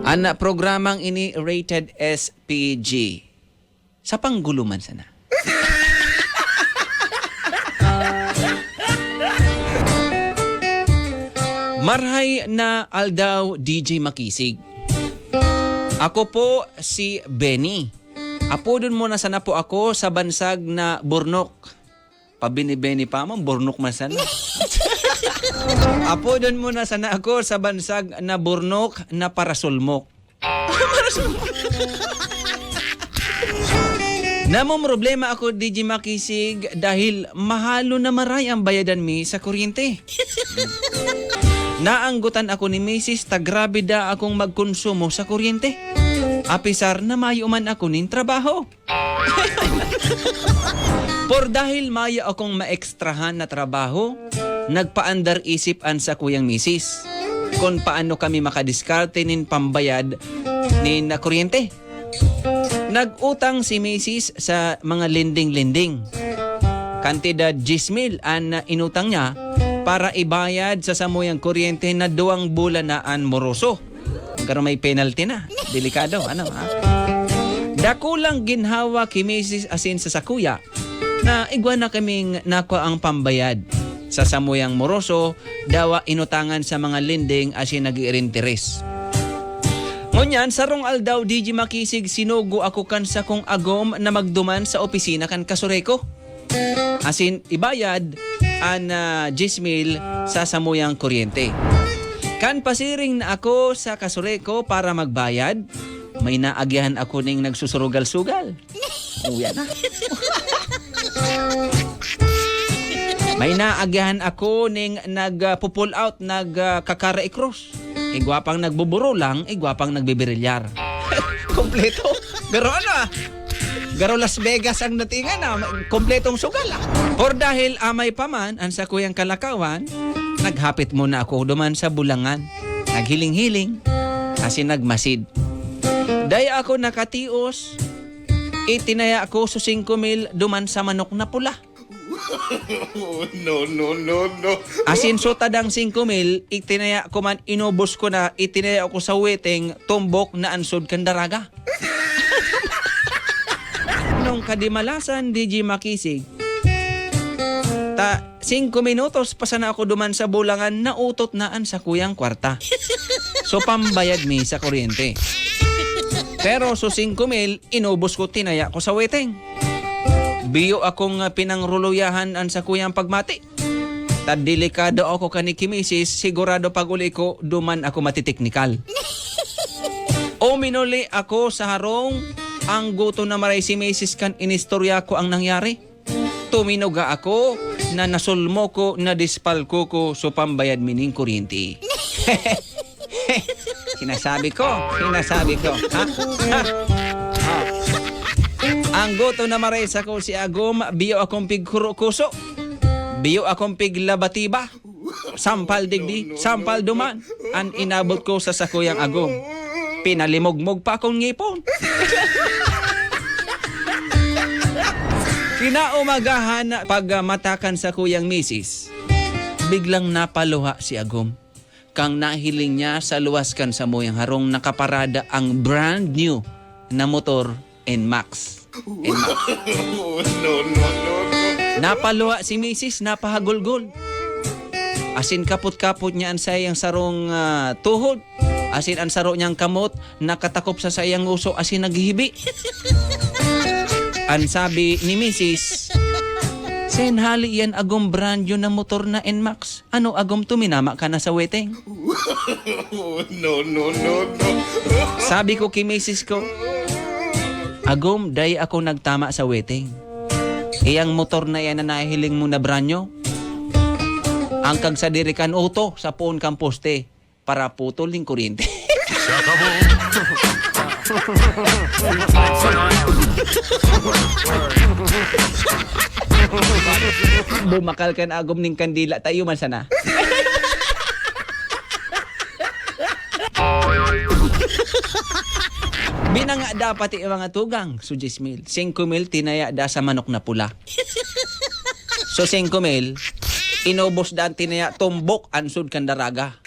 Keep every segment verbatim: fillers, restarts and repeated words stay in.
An programang ini rated S P G. Sa panggulo man sana. Marhay na aldaw, D J Makisig. Ako po si Benny. Apodon mo na sana po ako sa bansag na Burnok. Pabini-beni pa man, Burnok man sana. Apodon mo na sana ako sa bansag na Burnok na Parasulmok. Namomroblema ako, D J Makisig, dahil mahalo na maray ang bayadan mi sa kuryente. Naanggotan ako ni misis ta grabe da akong magkonsumo sa kuryente. Apisar na mayo man ako nin trabaho. Por dahil mayo akong maekstrahan na trabaho, nagpaandar isip an sakuyang misis kun paano kami makadiskarte nin pambayad nin kuryente. Nag-utang si misis sa mga lending-lending. Kantidad diyes mil an inutang niya para ibayad sa samuyang kuryente na duwang bulan na an moroso. Pero may penalty na. Delikado, ano, ha? Dakulang ginhawa ki misis asin sa sakuya na igwa na kaming nakua ang pambayad. Sa samuyang moroso, dawa inutangan sa mga lending asin nag-iirinteres. Ngunyan, sarong aldaw, D J Makisig, sinugo ako kan sakong agom na magduman sa opisina kan Kasureco. Asin ibayad an, ah, diyes mil sa samuyang kuryente. Kan pasiring na ako sa Kasureco para magbayad, may naagihan ako ning nagsusurugal-sugal. Uya na. May naagihan ako ning nag, ah, pu-pull out, nag, ah, kakara ikros. Igwa pang nagbuburulang, igwa pang nagbibirilyar. Kompleto. Pero ano, ah, Garo Las Vegas ang datingan, ah. Kompletong sugal, ah. Por dahil amay pa man an sakuyang kalakawan, naghapit muna ako duman sa bulangan. Naghiling-hiling, asin nagmasid. Dai ako nakatios, itinaya ko so singko mil duman sa manok na pula. No, no, no, no. Asin so tadang singko mil, itinaya ko man, inubos ko na, itinaya ko sa weteng, tumbok na ansod kan daraga. Nung kadimalasan, D J Makisig, ta singko minutos pa sana ako duman sa bulangan, nautot na an sakuyang kwarta. So, pambayad mi sa kuryente. Pero so singko mil, inubos ko, tinaya ko sa weteng. Biyo akong, ah, pinangruluyahan an sakuyang pagmati. Ta delikado ako kan ki misis, sigurado pag-uli ko, duman ako matiteknikal. Uminuli ako sa harong, ang gutom na maray si misis kan inistorya ko ang nangyari. Tuminuga ako, na nasulmo ko, nadispalko ko, so pambayad mi nin kuryente. Sinasabi ko, sinasabi ko. Ha? Ha? Ah. Ang gutom na maray sako si agom, biyo akong pigkurukuso. Biyo akong piglabatiba. Sampal digdi, sampal duman. An inabot ko sa sakuyang agom. Pinalimogmog pa akong ngipon. Kinaumagahan, pag, ah, mata kan sakuyang misis, biglang napaluha si agom. Kang nahiling niya sa luwas kan samuyang harong nakaparada ang brand new na motor, Nmax. Nmax. No, no, no, no. Napaluha si misis, napahagulgol. Asin kapot-kapot niya an saiyang sarong, ah, tuhod. Asin an saro niyang kamot nakatakop sa saiyang ngoso asin naghihibi. An sabi ni misis, "Sen, hali yan agom brand new na motor na Nmax. Ano agom tuminama ka na sa weteng?" No, no, no, no. Sabi ko ki misis ko, "Agom, dai ako nagtama sa weteng. Iyang motor na iyan na nahiling mo na brand new, ang kagsadiri kan uto sa poon kan poste para putol nin kuryente." Bumakal kan agom nin kandila, tayo man sana. Binanga dapat yung mga tugang, so diyes mil. Singko mil tinaya da sa manok na pula. So, singko mil, inubos da an tinaya, tumbok, ansod kan daraga.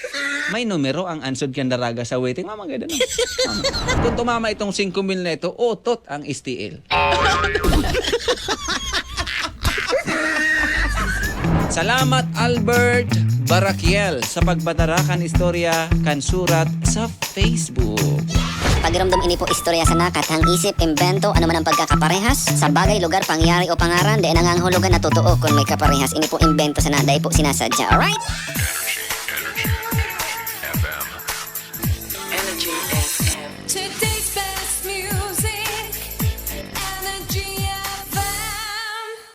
May numero ang ansod kan daraga sa waiting. Mama, ganda na. Mama. Kung tumama itong singko mil na ito, utot ang S T L. Salamat, Albert Barakiel, sa pagpadara kan istorya kan surat sa Facebook. Pagiromdom, ini po istorya sana, kathang isip, imbento, ano man ang pagkakaparehas sa bagay, lugar, pangyayari o pangaran, dai nangangahulugan na totoo kun may kaparehas. Ini po imbento sana, dai po sinasadya. Alright?